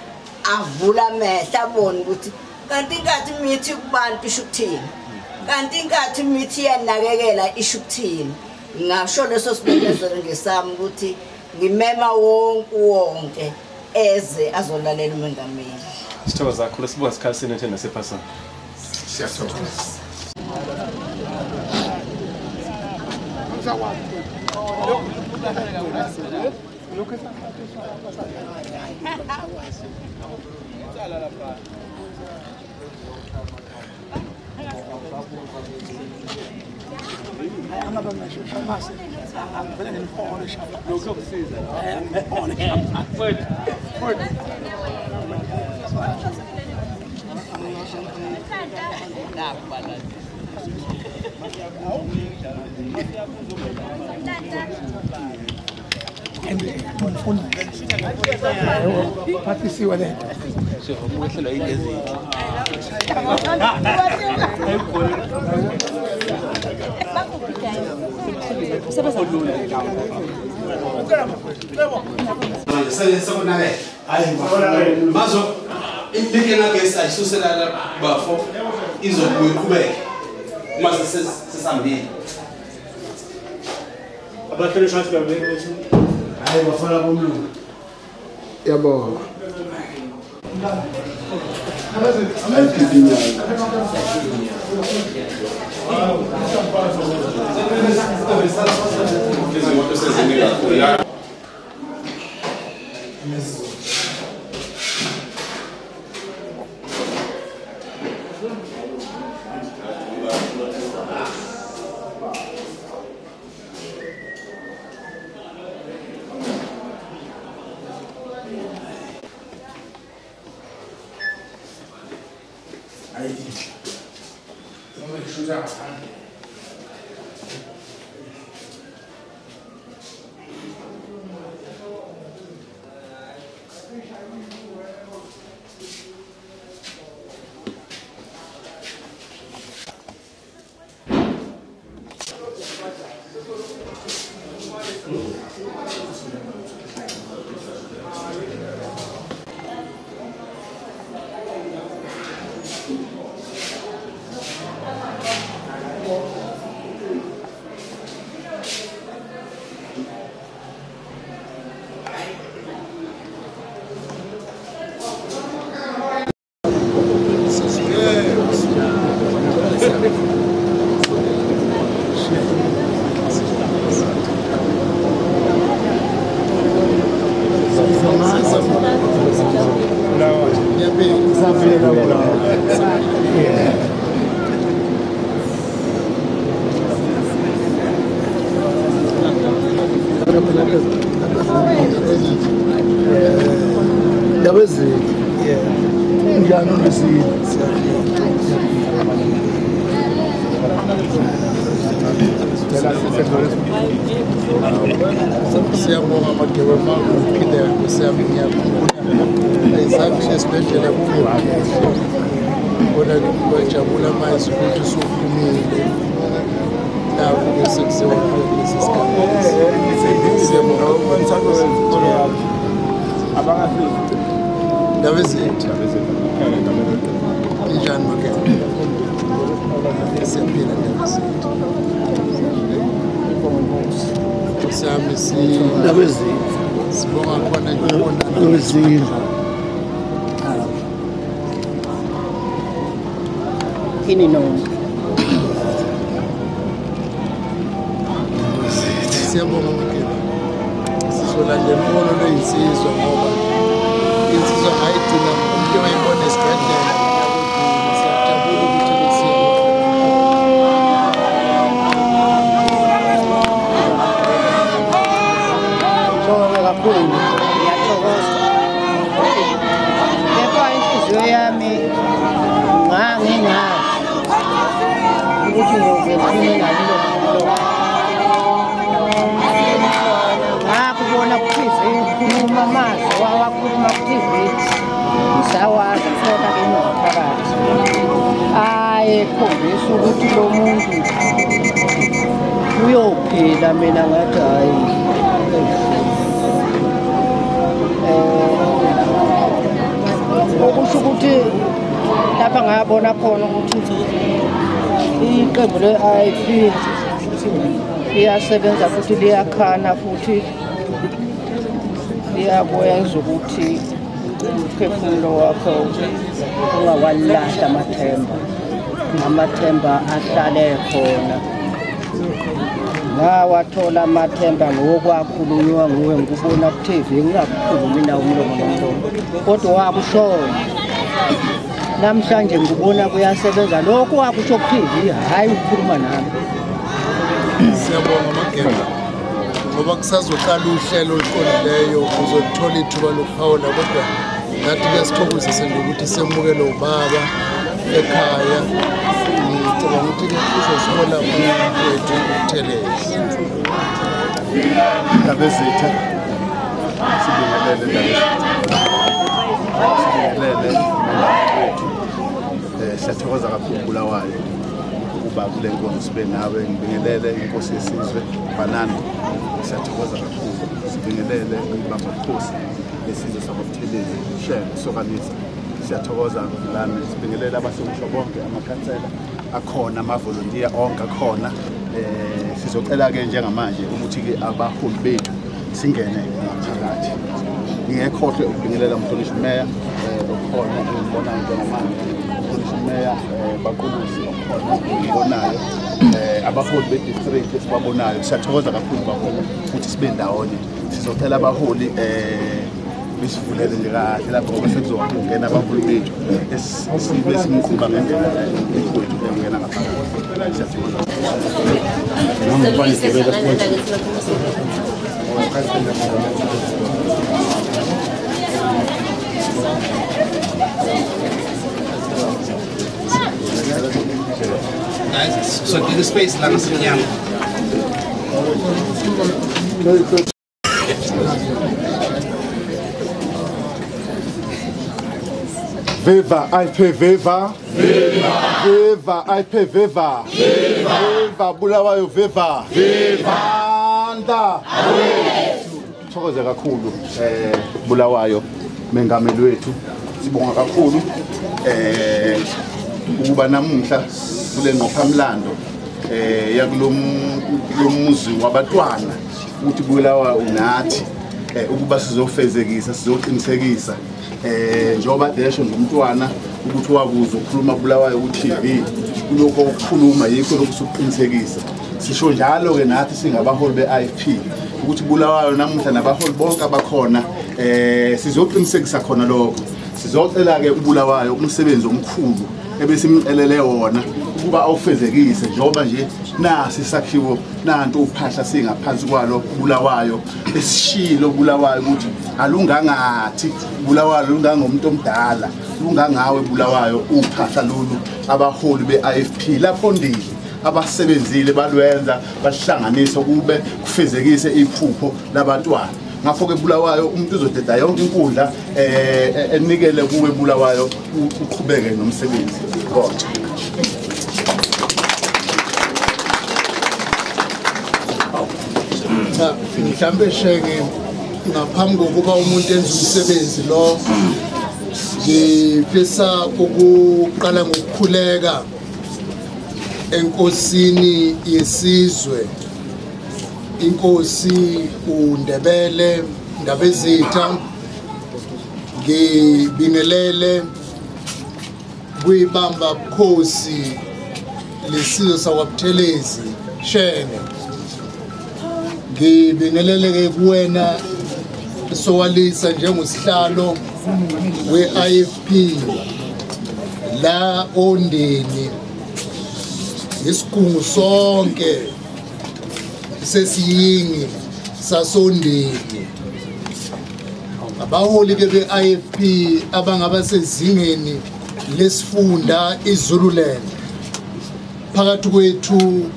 avula amehlo abone ukuthi kanti iNkatha imithi kubantu isho ukuthini, kanti iNkatha imithi iyanakekela isho ukuthini. Ngasho leso simemezelo nje sami ukuthi ngimema wonke wonke eze azolalela umengameli. Sithokoza kakhulu, sibonga isikhathi senu ethena sephasana. Siyathokoza. Phathisiwe lento. Mazo inkinga ngesi ayisusela bafo izobuye iqhubeke uma sesihambile. Abahlonishwa babe hayi bafana bomlungu. Yabonga. Izimoto seziningi kakhulu. Siyabonga magebe uphinde nkosi yami, ngiyakhumbula izakhe esibhedlela kungekuhle kodwa ngiyajabula manje ukuthi usuphumile nakho-ke sekusewa kulesi sigaba. Siyabonga. Ndaba ezethu injani magebe? Siyaphila ndaba ezethu. Nkosi yami sibonga khona nje Kini nonke. Siyabonga Mageba. Sizolandela umbono loyinsizwa ngoba insizwa ngayigcina umuntu wayibona esibhedlela. Siyajabula ukuthi siyabonga. Ngiyathokoza. Ngangingazi ukuthi ngizophume nalilo ngakubona ku-TV khuluma amazwi wawakhuluma ku-TV ngisawazi khona ke ngaphakathi ayekhombisa ukuthi lo muntu uyophila. Mina ngathi hayi, okusho ukuthi lapha ngabona khona ukuthi iqembu le-IFP liyasebenza futhi liyakhana futhi liyakwenza ukuthi umphefumulo wakho ungawalahla amathemba, amathemba ahlale khona. Ngawathola amathemba ngokwakhulunywa nguwe ngikubona ku-TV, ngingakukhulumi nawe umlomo nomlomo, kodwa wakushoyo namhlanje ngikubona kuyasebenza lokho wakusho ku-TV, hhayi ukukhuluma nami. Siyabonga Mageba, ngoba kusazoqala uhlelo oluqondileyo uzothola ithuba lokuphawula, kodwa nathi kuyasithokozisa nje ukuthi semukele ubaba ekhaya. Ngicabanga ukuthi uzosihola umfowethu uButhelezi. Ndabezitha, sibingelele Ndabezitha, sibingelele wethu. Siyathokoza kakhulu Bulawayo ukuba kule nkonzo sibe nawe. Ngibingelele inkosi yesizwe Banana, siyathokoza kakhulu. Sibingelele ibamba bukhosi lesizwe sakwaButhelezi Shenge Sokanisa, siyathokoza lami. Sibingelele abahlonishwa bonke, amakhansela akhona, amavolontiya onke akhona. Sizocela-ke njengamanje ukuthi-ke abaholi bethu singene ngaphakathi. Ngingekhohlwe ukubingelela umhlonishwa meya okhona engibonayo njengamanje, umhlonishwa meya Baqulusi okhona engibonayo, abaholi be-district esibabonayo. Siyathokoza kakhulu baholi ukuthi sibe ndawonye. Sizocela abaholi besivulele nje kahle lapho ngoba sekuzongena abaholi bethu esibe simqhuba ngendlela ekwethu engena ngaphakathi. Siyathokoza. Guys, so do the space la ngasemnyango. Viva IFP, viva! Viva! Viva IFP, viva! Viva! Viva Bulawayo, viva! Viva! Anda! Thokoze kakhulu Bulawayo, mengameli wethu. Sibonga kakhulu ukuba namuhla kule ngqophamlando yakulomuzi wabatwana ukuthi Bulawayo unathi ukuba sizofezekisa, sizoqinisekisa njengoba desho ngumntwana ukuthi wakuza ukukhuluma Bulawayo ku-TV, kulokho ukukhuluma yikho lokhu sokuqinisekisa. Sisho njalo-ke nathi singabaholi be-IFP ukuthi Bulawayo namuhla nabaholi bonke abakhona sizoqinisekisa khona lokho. Sizocela-ke uBulawayo umsebenzi omkhulu ebesimcelele wona ukuba awufezekise, njengoba nje nasi isakhiwo nanto uphahla singaphansi kwalo Bulawayo esishilo Bulawayo ukuthi alungangathi Bulawayo lungangomuntu omdala, lungangawe Bulawayo uphahla lolu abaholi be-IFP laphondile abasebenzile balwenza bahlanganisa kube kufezekise iphupho labantwana. Ngakho-ke Bulawayo umuntu uzodeda yonke inkundla enikele kuwe Bulawayo uqhubeke nomsebenzi. Kodwa mhlambe Shenge, ngaphambi kokuba umuntu enze umsebenzi lo, ngifisa ukuqala ngokukhuleka enkosini yesizwe, inkosi uNdebele Ndabezitha. Ngibingelele kwibamba bukhosi lesizwe sakwaButhelezi Shenge. Ngibingelele ke kuwena Sowalisa njengosihlalo we-IFP la Ondini, isigungu sonke sesiyingi sasondini, abaholi ke be-IFP abangaba sezingeni lesifunda iZululand. Phakathi kwethu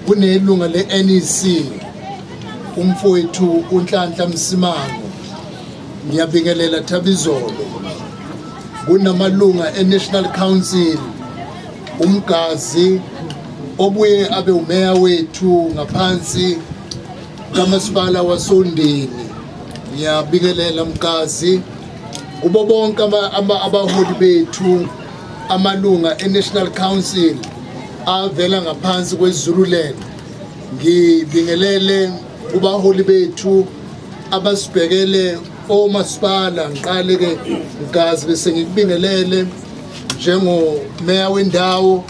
kunelunga le-NEC umfowethu uNhlanhla Msimango, ngiyabingelela Thabizolo. Kunamalunga e-National Council uMgazi obuye abe umeya wethu ngaphansi kamasipala wasoNdini, ngiyabingelela Mgazi. Kubo bonke abaholi bethu amalunga e-National Council avela ngaphansi kweZululand, ngibingelele kubaholi bethu abasibhekele omasipala. Ngiqale ke Mgazi bese ngikubingelele njengomeya wendawo,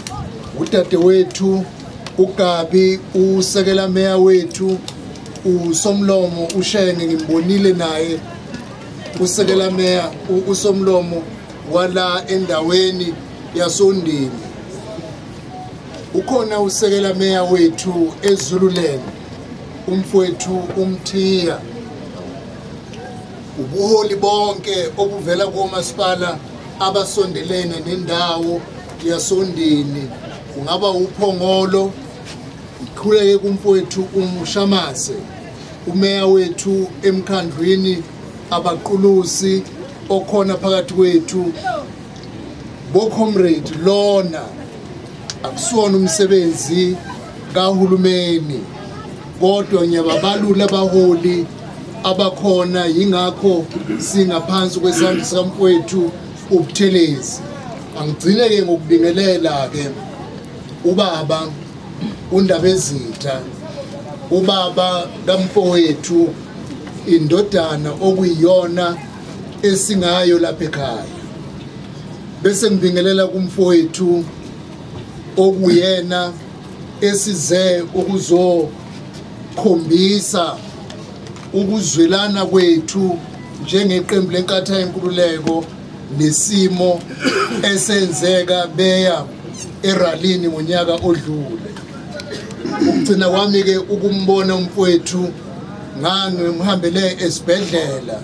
udadewethu uGabi usekela meya wethu, uSomlomo uShenge ngimbonile naye usekela meya uSomlomo wala endaweni yasoNdini. Ukhona usekela meya wethu eZululand umfowethu uMthiya. Ubuholi bonke obuvela komasipala abasondelene nendawo yasoNdini, kungaba uPhongolo, ngikhuleke kumfowethu uMshamase umeya wethu emkhandlwini abaqulusi okhona phakathi kwethu. Bo comrade, lona akusiwona umsebenzi kahulumeni, kodwa ngiyababalula abaholi abakhona, yingakho singaphansi kwesandla sikamfowethu uButhelezi. Angigcine-ke ngokubingelela-ke ubaba uNdabezitha, ubaba kamfowethu, indodana okuyiyona esingayo lapha ekhaya. Bese ngibingelela kumfowethu okuyena esize ukuzokhombisa ukuzwelana kwethu njengeqembu leNkatha Yenkululeko nesimo esenzeka beya eralini ngonyaka odlule. Ukugcina kwami ke ukumbona umfowethu, ngangimhambele esibhedlela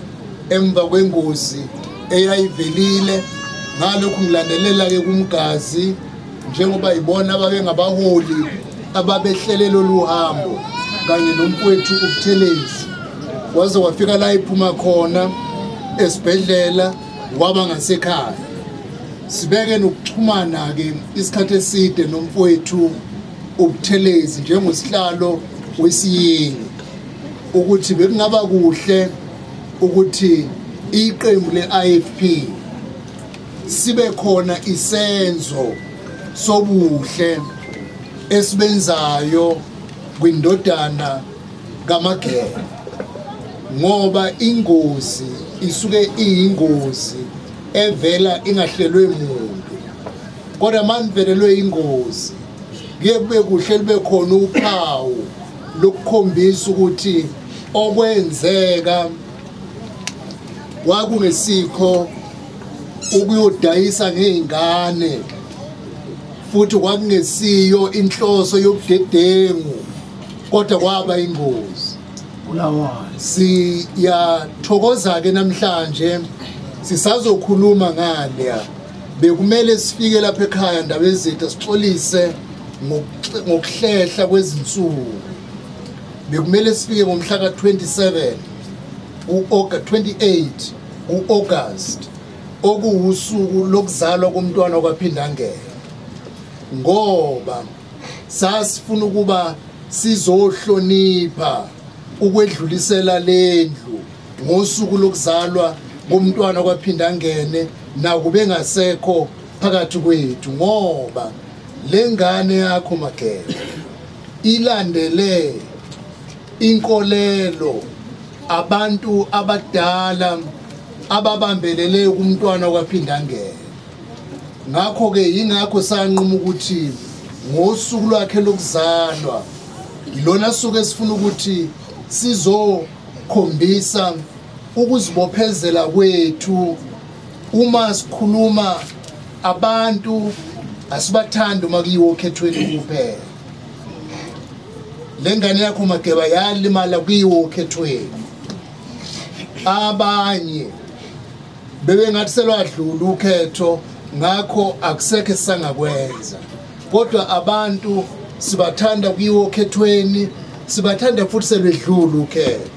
emva kwengozi eyayivelile. Ngalokhu ngilandelela ke kuMgazi njengoba ibona ababengabaholi ababehlele lolu hambo kanye nomfowethu uButhelezi, waze wafika la iphuma khona esibhedlela waba ngasekhaya. Sibeke nokuxhumana ke isikhathi eside nomfowethu uButhelezi njengosihlalo wesiyingi, ukuthi bekungaba kuhle ukuthi iqembu le-IFP sibe khona isenzo sobuhle esibenzayo kwindodana kaMageba, ngoba ingozi isuke iyingozi evela ingahlelwe muntu. Kodwa manivelelwe ingozi kuye kube kuhle libe khona uphawu lokukhombisa ukuthi okwenzeka kwakungesikho ukuyodayisa ngey'ngane, futhi kwakungesiyo inhloso yobudedengu, kodwa kwaba ingozi. Siyathokoza-ke namhlanje sisazokhuluma ngaleya. Bekumele sifike lapha ekhaya Ndabezitha sixolise ngokuhlehla kwezinsuku. Bekumele sifike ngomhla ka-27 u-August 28 u-August, okuwusuku lokuzalwa komntwana kwaPhindangene, ngoba sasifuna ukuba sizohlonipha ukwedlulisela lendlu ngosuku lokuzalwa komntwana kwaPhindangene nakube ngasekho phakathi kwethu, ngoba lengane yakho Mageba ilandele inkolelo abantu abadala ababambelele kumntwana kwaPhindangene. Ngakho ke yingakho sanquma ukuthi ngosuku lwakhe lokuzalwa ilona suku esifuna ukuthi sizokhombisa ukuzibophezela kwethu. Uma sikhuluma abantu asibathandi uma kuyiwo okhethweni kuphela. Lengane yakho Mageba yalimala kuyiwo okhethweni, abanye bebengathi selwadlula ukhetho Ngakho akusekho esangakwenza, kodwa abantu sibathanda kuyiwo okhethweni, sibathanda futhi selwedlula ukhetho.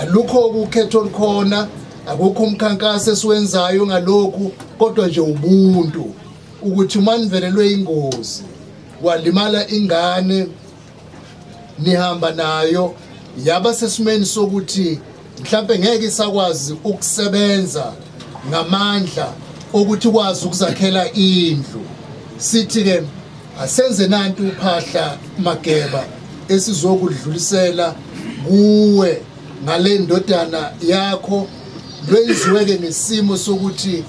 Alukho ukhetho olukhona, akukho umkhankaso esiwenzayo ngalokhu, kodwa nje ubuntu ukuthi uma nivelelwe ingozi walimala ingane nihamba nayo yaba sesimeni sokuthi mhlambe ngeke isakwazi ukusebenza ngamandla ukuthi kwazi ukuzakhela indlu. Sithi ke asenze nantu uphahla Mageba esizokudlulisela kuwe ngale ndodana yakho, lwenziwe ke nesimo sokuthi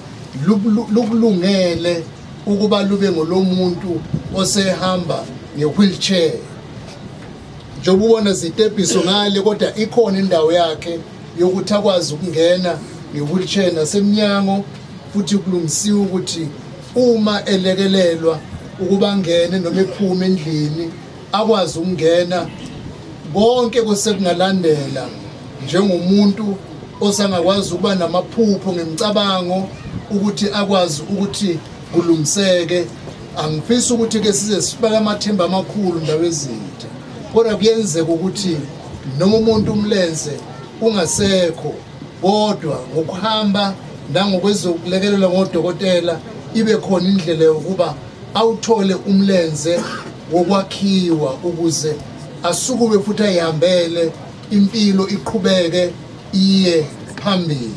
lukulungele ukuba lube ngolomuntu osehamba nge-wheelchair. Njengoba ubona zitebhiso ngale, kodwa ikhona indawo yakhe yokuthi akwazi ukungena nge-wheelchair nasemnyango, futhi kulungisiwe ukuthi uma elekelelwa ukuba ngene noma ephume endlini akwazi ukungena. Konke kusekungalandela njengomuntu osangakwazi ukuba namaphupho ngemicabango ukuthi akwazi ukuthi kulungiseke. Angifisi ukuthi ke size sifake amathemba amakhulu ndawo ezitha, kodwa kuyenzeka ukuthi noma umuntu umlenze ungasekho, kodwa ngokuhamba nangokwezokulekelelwa ngodokotela ibe khona indlela yokuba awuthole umlenze wokwakhiwa ukuze asukume futhi ayihambele impilo iqhubeke iye phambili.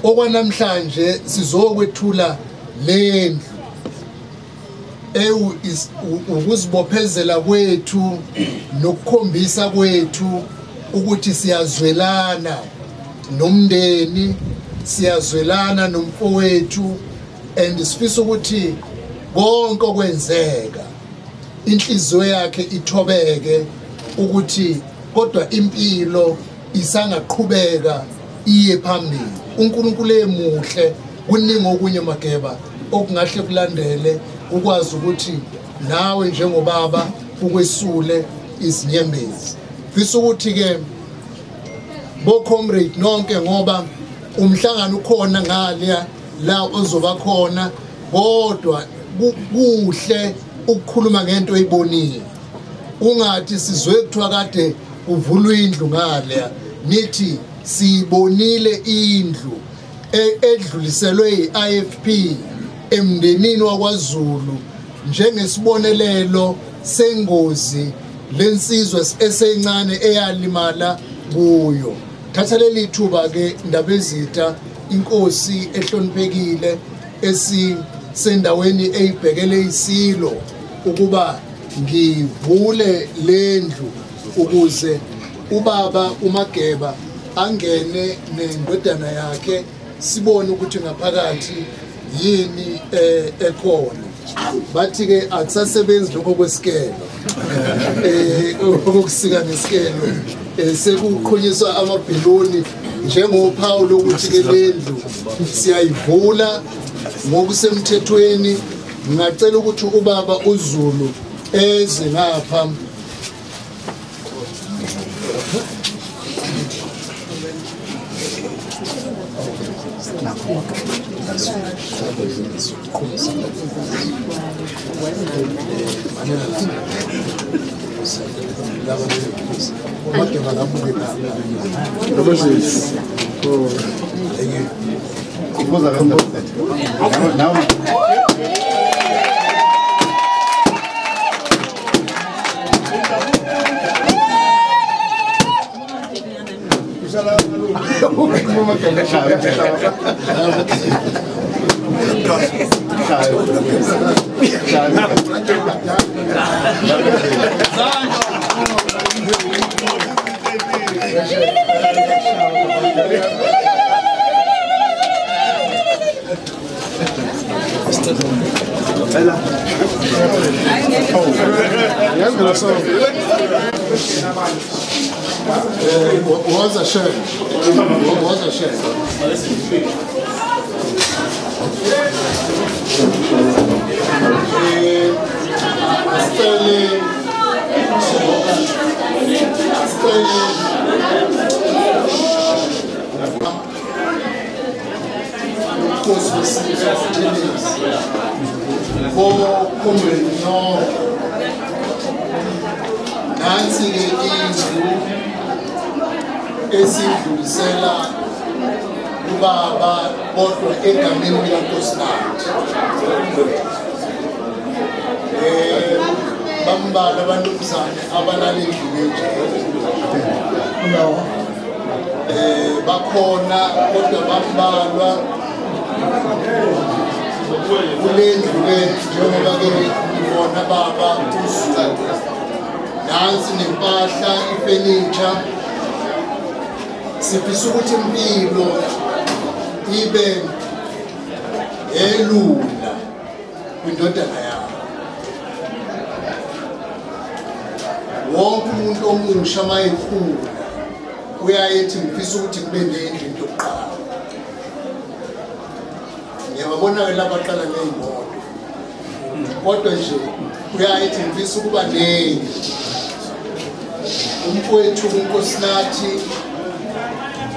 Okwanamhlanje sizokwethula lendlu ukuzibophezela kwethu nokukhombisa kwethu ukuthi siyazwelana nomndeni, siyazwelana nomfowethu, and sifisa ukuthi konke okwenzeka inhliziyo yakhe ithobeke ukuthi kodwa impilo isangaqhubeka iye phambili. uNkulunkulu emuhle, kuningi okunye Mageba okungahle kulandele ukwazi ukuthi nawe njengobaba ukwesule izinyembezi. Fisa ukuthi ke bo comrade nonke, ngoba umhlangano ukhona ngale la ozoba khona, kodwa kuhle ukukhuluma ngento oyibonile. Ungathi sizwe kuthiwa kade kuvulwa indlu ngale, nithi siyibonile indlu edluliselwe yi-IFP emndenini wakwaZulu njengesibonelelo sengozi lensizwa esencane eyalimala kuyo. Thatha leli thuba ke Ndabezitha, inkosi ehloniphekile esisendaweni eyibhekele isilo, ukuba ngivule lendlu ukuze ubaba uMageba angene nendodana yakhe, sibone ukuthi ngaphakathi yini ekhona. Bathi ke akusasebenzi lokho kwesikelo, okusika ngesikelo, sekuqhunyiswa amabhiloni njengophawu lokuthi ke lendlu siyayivula ngokusemthethweni. Ngingacela ukuthi ubaba uZulu eze ngapha. Bo-comrade nonke, nansi-ke indlu esidlulisela ubaba kodwa egameni likaNkosinathi. Bambalwa abantumzane abalala endlini nje. Bakhona kodwa bambalwa kule ndlu le, njengoba ke ngibona baba uZulu. Nansi nempahla, ifenitsha. Sifisa ukuthi impilo ibe elula kwindodana yakho. Wonke umuntu omusha uma ekhula uyayethi ngifisa ukuthi kube nendlu into yokuqala. Ngiyababona-ke laba aqala ngey'moto, kodwa nje uyayethi ngifisa ukuba nendlu. Umfowethu uNkosinathi,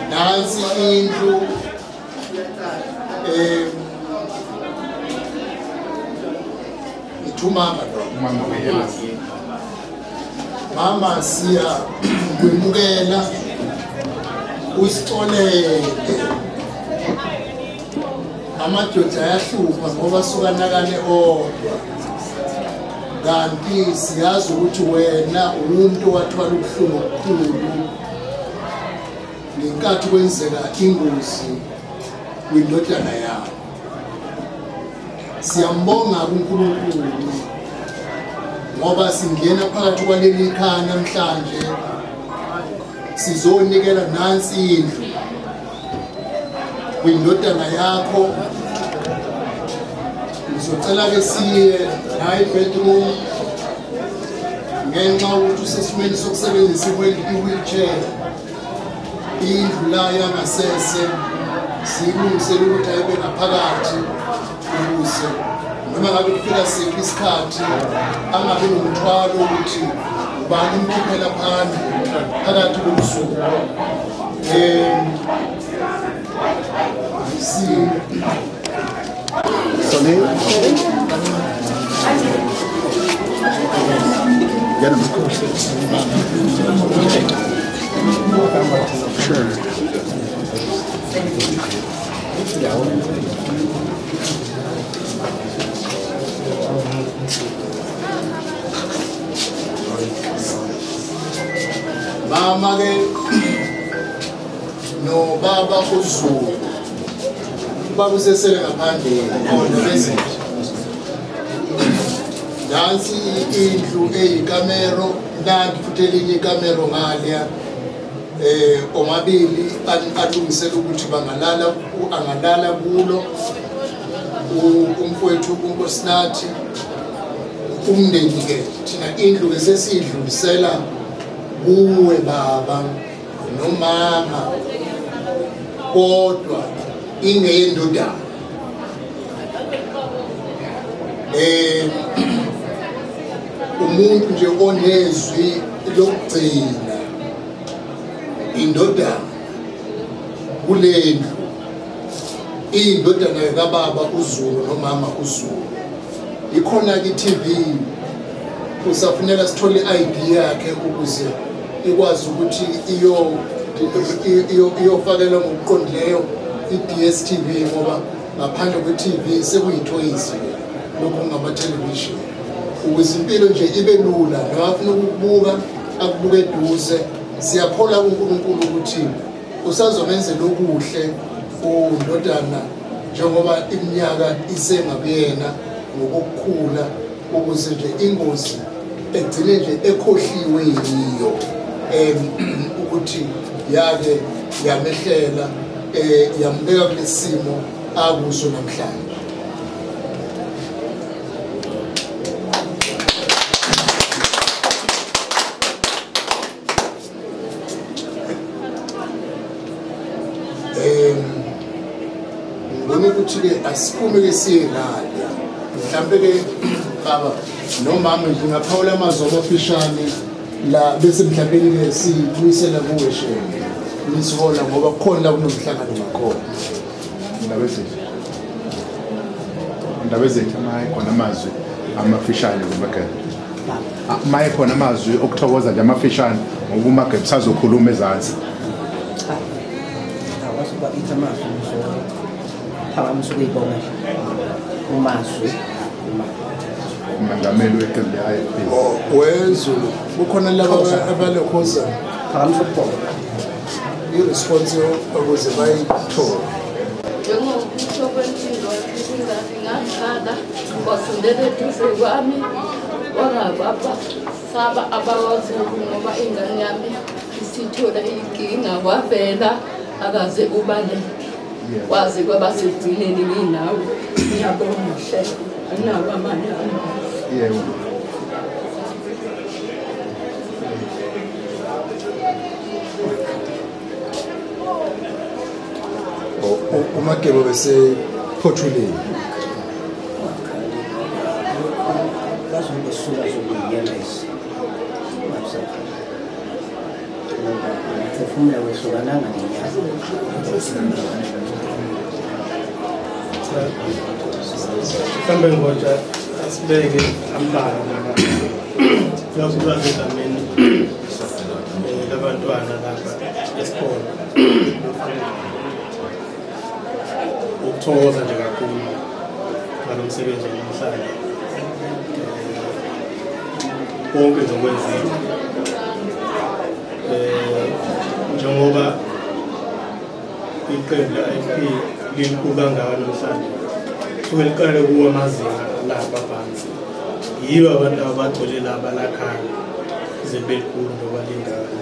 nansi indlu. Ngithi umama lo, mama siya kwemukela, usixolele. Amadoda ayahlupha ngoba sukanakane odwa, kanti siyazi ukuthi wena umuntu owathwala ubuhlungu obukhulu ngenkathi kwenzeka ingozi kwindodana yakho. Siyambonga kuNkulunkulu ngoba singena phakathi kwaleli khaya namhlanje, sizonikela nansi indlu kwindodana yakho. Ngizocela ke siye nayi bedroom, ngenxa yokuthi usesimeni sokusebenzisa i-wheelchair. Indlu la yangasese siyilungisele ukuthi ayibe ngaphakathi, ukuze noma ngabe kufika siphi isikhathi angabi nomthwalo ukuthi ubani umkhiphela phandle phakathi kobusuku. Mama ke no baba uZulu, ubaba usesele ngaphandle khona bezinto. Nansi indlu eyikamero, nanti futhi elinye ikamero ngaliya. Omabili alungisela ukuthi bangalala, angalala kulo umfowethu uNkosinathi. Umndeni ke thina indlu ke sesiyidlulisela kuwe baba nomama, kodwa ingeyendodana. Umuntu nje onezwi lokugcina indodana kulendlu, indodana kababa uZulu nomama uZulu. Ikhona ke TV, kusafuneka sithole i-ID yakhe ukuze ikwazi ukuthi iyofakelwa ngokuqondileyo i-DStv, ngoba ngaphandle kwe-TV sekuyithoyizi lokhu ngama-television, ukuze impilo nje ibe lula. Nabafuna ukukubuka akubuke eduze. Siyakholwa kuNkulunkulu ukuthi usazomenzela okuhle undodana njengoba iminyaka isengakuyena ngokukhula, ukuze nje ingozi egcine nje ekhohliwe yiyo ukuthi yake yamehlela, yambeka kulesimo akuso namhlanje. Ngibona ukuthi-ke asiphume-ke siye ngale, mhlampe-ke baba nomama nje ngaphawula amazwi amafishane la, bese mhlawumbe-ke sibuyisela kuwe Shenge nisihola, ngoba kukhona la kunomhlangano ngakhona. Ndaba ezethu maye khona amazwi amafishane kuMageba. Maye khona amazwi okuthokoza nje amafishane ngoba uMageba sazokhuluma ezansi. Cha. Awazi ukuba ithi amazwi ngizophakamisa ukuyibonga nje. Umazwi umengameli weqembu le-IFP. Wezulu kukhona laba abalokhoza phakamisa ukubonga. I-response ukuze bayithole. Njengokusho kwempilo ingaqala wasondela eduze kwami wangababa saba abakwaZulu ngoba ingane yami isithola inkinga wavela akaze ubaleke waze kwaba sekugcineni nginawe. Ngiyabonga hle, anginawo amanye amazwi. Yebo. uMageba bese phothuleni. Bazobesuka zokuyinyembezi. Umphefumulo wehlukananga nenyama. Mhlawumbe ngoja asibeke ambalwa ikakhulukazi egameni labantwana lapha esikole. Ukuthokoza nje kakhulu ngalo msebenzi wanamhlanje. Konke nje okwenziwe njengoba iqembu le-IFP lilikhulu kangaka namhlanje, suke liqale kuwo amazinga lapha phansi. Yibo abantu abagcwele laba lakhaya ize libe likhulu njengoba lingaka.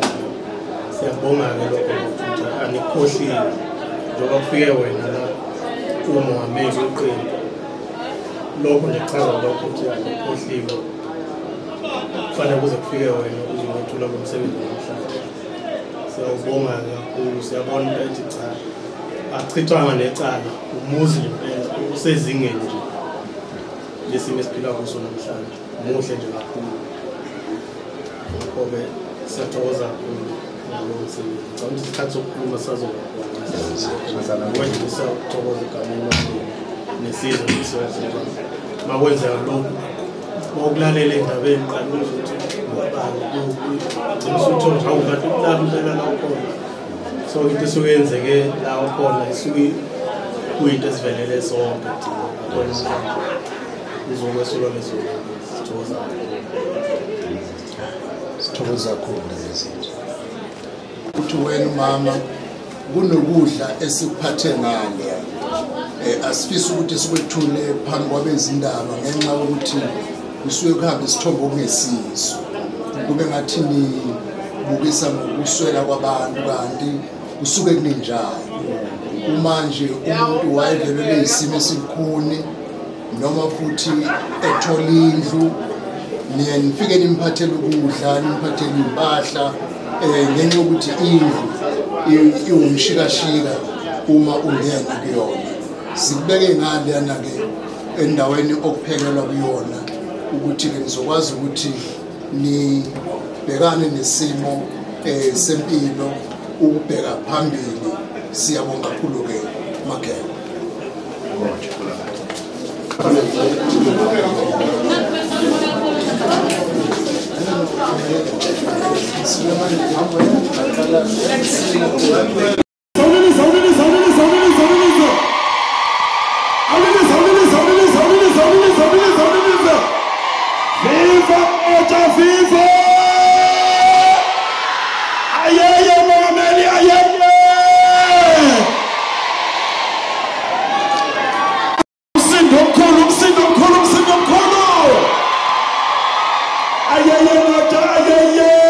Siyabonga-ke lokho ukuthi anikhohliwe njengoba kufike wena la umongameli weqembu. Lokho nje kuchaza lokho ukuthi anikhohliwe, kufanele kuze kufike wena uzokwethula lo msebenzi wanamhlanje. Siyawubonga kakhulu, siyabona into ethi cha, achithwanga necala, umuzi impela usezingeni nje lesimo esiphila kuso namhlanje. Muhle nje kakhulu. Ngakho-ke siyathokoza kakhulu ngalowo msebenzi. Ngicabanga ukuthi isikhathi sokukhuluma sazoba khona. Kwedlulisa ukuthokoza egameni lomndeni nesizwe nesiwezela. Makwenzeka lokhu, mawukulalela endabeni qala uzwe ukuthi ngubani kuphi, ugcina usuthola nje hawu kanti kulapho impela la ukhona. So into esuke yenzeke la ukhona isuke kuyinto esivelele sonke thina. Ngakho izokwesula lezo sithokoza kakhulu. Sithokoza kakhulu lezi. Uthi wena mama kunokudla esikuphathe ngale. Asifisi ukuthi sikwethule phambi kwabezindaba ngenxa yokuthi kusuke kuhambe isithombe okungesiso. Kube ngathi nibukisa ngokuswela kwabantu kanti kusuke kungenjalo. Uma nje umuntu wayevelelwe isimo esikhuni noma futhi ethola indlu, niye nifike nimphathele ukudla, nimphathele impahla ngenxa yokuthi indlu iwumshikashika uma ungena kuyona. Sikubeke ngaleyana-ke endaweni okuphekelwa kuyona ukuthi-ke nizokwazi ukuthi nibhekane nesimo sempilo ukubheka phambili. Siyabonga kakhulu-ke Mageba. Viva Ngoja, viva! Ayeye mongameli, ayeye! Umsindo omkhulu, umsindo omkhulu, umsindo omkhulu! Ayeye Ngoja, ayeye!